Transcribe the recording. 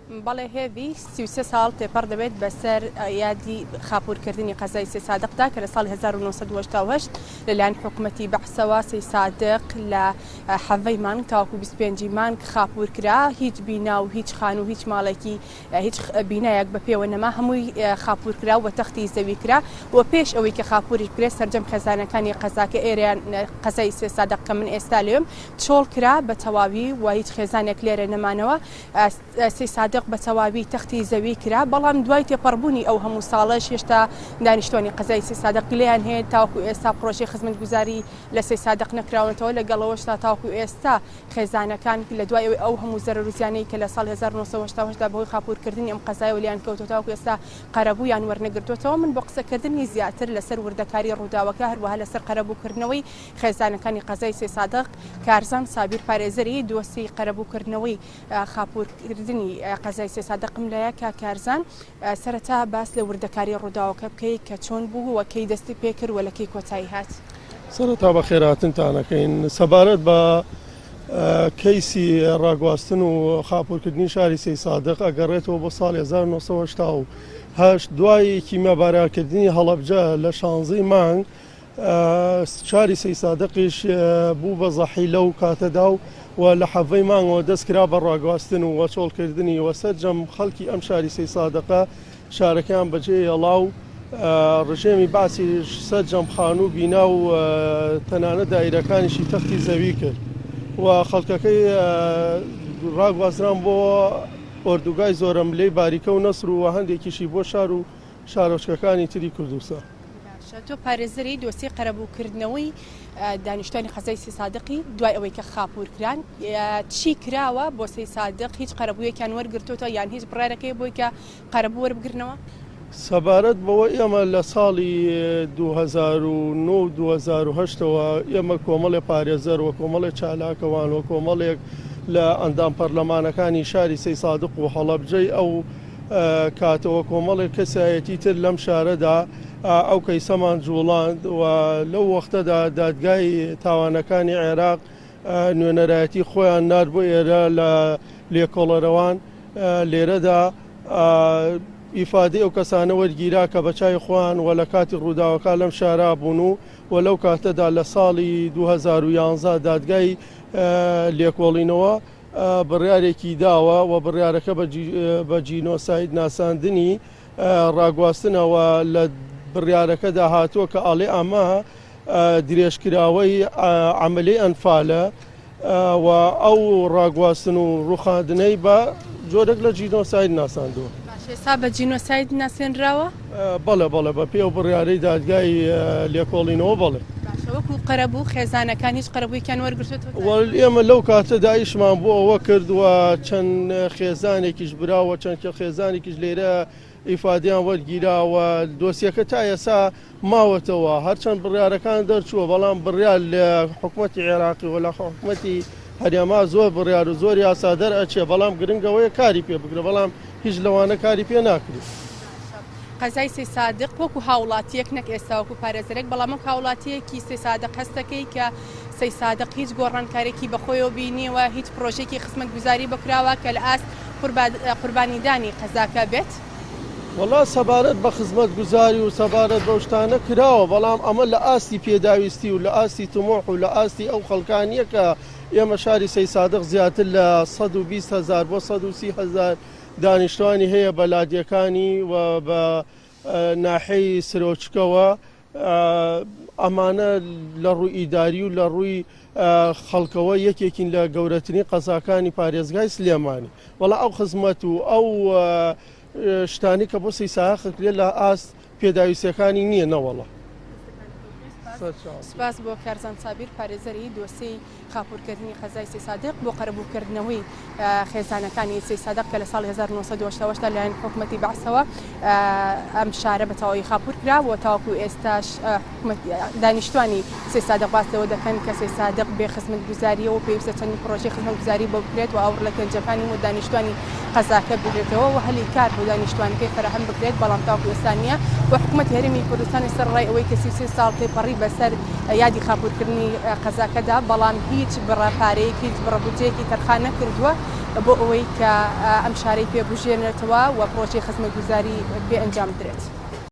بەڵێ هێڤی، 33 ساڵ تێپەڕ دەبێت بەسەر یادی خاپوورکردنی قەزای سەیسادقدا کە لە ساڵی 1988 لەلایەن حکومەتی بەعسەوە سەیسادق لە حەڤەی مانگ تاوەکو 25 مانگ خاپوور کرا، هیچ بینا و هیچ خانوو و هیچ ماڵێکی هیچ بینایەک بە پێوە نەما، هەمووی خاپوور کرا و تەختی زەوی کرا و پێش ئەوەی کە خاپووریش بکرێت سەرجەم خێزانەکانی قەزاکە ئێرەیان قەزای سەیسادق کە من ئێستا لەوێم چۆڵ کرا بە تەواوی و هیچ خێزانێک لێرە نەمانەوە. سەیسادق بە تەواوی تەختی زەوی کرا، بەڵام دوای تێپەڕبوونی ئەو هەموو ساڵەش هێشتا دانیشتوانی قەزای سەیسادق گلەیان هەیە تاوەکو ئێستا پڕۆژەی خزمەتگوزاری لە سەیسادق نەکراونەتەوە، لەگەڵ ئەوەشدا تاوەکو ئێستا خێزانەکان لە دوای ئەوەی ئەو هەموو زەرەر و زیانەی کە لە ساڵی 1988 دا بەهۆی خاپوورکردنی ئەم قەزایەوە لێیان کەوتووە تاوەکو ئێستا قەرەبوویان وەرنەگرتووەتەوە. من بۆ قسەکردنی زیاتر لەسەر وردەکاری ڕووداوەکە هەروەها لەسەر قەرەبووکردنەوەی خێزانەکانی قەزای سەیسادق، کارزان سابیر پارێزەری دۆسیەی قەرەبووکردنەوەی خاپوورکردنی قەزای سەیسادقم لایە. کاک کارزان سەرەتا باس لە وردەکاری ڕووداوەکە بکەی کە چۆن بوو و کەی دەستی پێکرد و لە کەی کۆتایی هات؟ سەرەتا بەخێرهاتنتان ئەکەین. سەبارەت بە کەیسی ڕاگواستن و خاپوورکردنی شاری سەیسادق ئەگەڕێتەوە بۆ ساڵی 1988 دوای کیمیابارانکردنی هەڵەبجە لە شانزەی مانگ شاری سەیسادقیش بوو بە زەحی لەو کاتەدا و و لە حەڤەی مانگەوە دەست کرا بە ڕاگواستن و وەچۆڵکردنی و سەرجەم خەڵکی ئەم شاری سەیسادقە شارەکەیان بەجێ هێڵا و ڕژێمی بەعسیش سەرجەم خانوو بینا و تەنانەت دایرەکانیشی تەختی زەوی کرد و خەڵکەکەی ڕاگوازران بۆ ئۆردوگای زۆرەملێی باریکە و نەسر و هەندێکیشی بۆ شار و شارۆچکەکانی تری کوردستان. باشە تۆ پارێزەری دۆسیەی قەرەبووکردنەوەی دانیشتوانی قەزای سەیسادقی دوای ئەوەی کە خاپوور کران چی کراوە بۆ سەیسادق هیچ قەرەبوویەکیان وەرگرتووەتەوە یان هیچ بڕیارێک هەیە بۆی کە قەرەبوو وەربگرنەوە؟ سەبارەت بەوە ئێمە لە ساڵی 2009 و 2008 ەوە ئێمە کۆمەڵێ پارێزەر و کۆمەڵێ چالاکەوان و کۆمەڵێک لە ئەندام پەرلەمانەکانی شاری سەیسادق و هەڵەبجەی ئەو کاتەوە کۆمەڵێک کەسایەتی تر لەم شارەدا ئەو کەیسەمان جوڵاند و لەو وەختەدا دادگای تاوانەکانی عێراق نوێنەرایەتی خۆیان نارد بۆ ئێرە لە لێکۆڵەرەوان لێرەدا ئیفادەی ئەو کەسانە وەرگیرا کە بە چاوی خۆیان و لە کاتی ڕووداوەکە لەم شارا بوون و و لەو کاتەدا لە ساڵی 2011 دادگای لێکۆڵینەوە بڕیارێکی داوە و بڕیارەکە بە جینۆساید ناساندنی ڕاگواستنە و لە بڕیارەکەدا هاتووە کە ئاڵێ ئەمە درێژکراوەی عەمەلی ئەنفالە و ئەو ڕاگواستن و ڕوخاندنەی بە جۆرێک لە جینۆساید ناساندووە. باشە ئێستا بە جینۆساید ناسێنراوە؟ بەڵێ بەڵێ بە پێی ئەو بڕیارەی دادگای لێکۆڵینەوە بەڵێ. باشە وەکو قەرەبوو خێزانەکان هیچ قەرەبوویەکیان وەرگرتووەتەوە؟ ئێمە لەو کاتەدا ئیشمان بۆ ئەوە کرد و چەند خێزانێکیش برا و چەند خێزانێکیش لێرە ئیفادیان وەرگیرا و دۆسیەکە تا ئێستا ماوەتەوە هەرچەند بڕیارەکان دەرچووە بەڵام بڕیار لە حکومەتی عێراقی و لە حکومەتی هەرێما زۆر بڕیار و زۆر یاسا دەرئەچێ بەڵام گرنگەوەیە کاری پێ بکرێ بەڵام هیچ لەوانە کاری پێ ناکرێت. قەزای سەیسادق وەکو هاوڵاتیەک نەک ئێستا وەکو پارێزەرێک بەڵام وەک هاوڵاتیەکی سەیسادق هەستەکەی کە سەیسادق هیچ گۆڕانکارێکی بەخۆیەوە بینیوە هیچ پرۆژێکی خزمەتگوزاری بۆ کراوە کە لە ئاست قوربانیدانی قەزاکە بێت؟ وەڵا سەبارەت بە خزمەتگوزاری و سەبارەت بەو شتانە کراوە بەڵام ئەمە لە ئاستی پێداویستی و لە ئاستی تموح و لە ئاستی ئەو خەڵکانیە کە ئێمە شاری سەیسادق زیاتر لە 120 هەزار بۆ 130 هەزار دانیشتوانی هەیە بە لادێکانی و بە ناحیەی سرۆچکەوە ئەمانە لە ڕووی ئیداری و لە ڕووی خەڵکەوە یەکێکین لە گەورەترین قەزاکانی پارێزگای سلێمانی وەڵا ئەو خزمەت و ئەو شتانی کە بۆ سیساخ کرێت لە ئاست پێداویستیەکانی نییە نەوەڵا. سپاس بۆ کارزان سابیر پارێزەری دۆسیەی خاپوورکردنی قەزای سەیسادق بۆ قەرەبووکردنەوەی خێزانەکانی سەیسادق کە لە ساڵی 1988 دا لەلایەن حکومەتی بەعسەوە ئەم شارە بە تەواوی خاپوور کرا و تاوەکو ئێستاش دانیشتوانی سەیسادق باس لەوە دەکەن کە سەیسادق بێ خزمەتگوزارییە و پێویستە چەند پڕۆژەی خزمەتگوزاری بۆ بکرێت و ئاوڕ لە گەنجەکانی و دانیشتوانی قەزاکە بدرێتەوە و هەلی کار بۆ دانیشتوانەکەی فەراهەم بکرێت، بەڵام تاوەکو ئێستا نییە و حکومەتی هەرێمی کوردستانیش سەرەڕای ئەوەی کە 33 ساڵ تێپەڕی بەسەر یادی خاپوورکردنی قەزاکەدا، بەڵام هیچ بڕە پارەیەک، هیچ بڕە بودجەیەکی تەرخان نەکردووە. بۆ ئەوەی کە ئەم شارەی پێ بژێنێتەوە و پرۆژەی خزمەتگوزاری پێ ئەنجام بدرێت.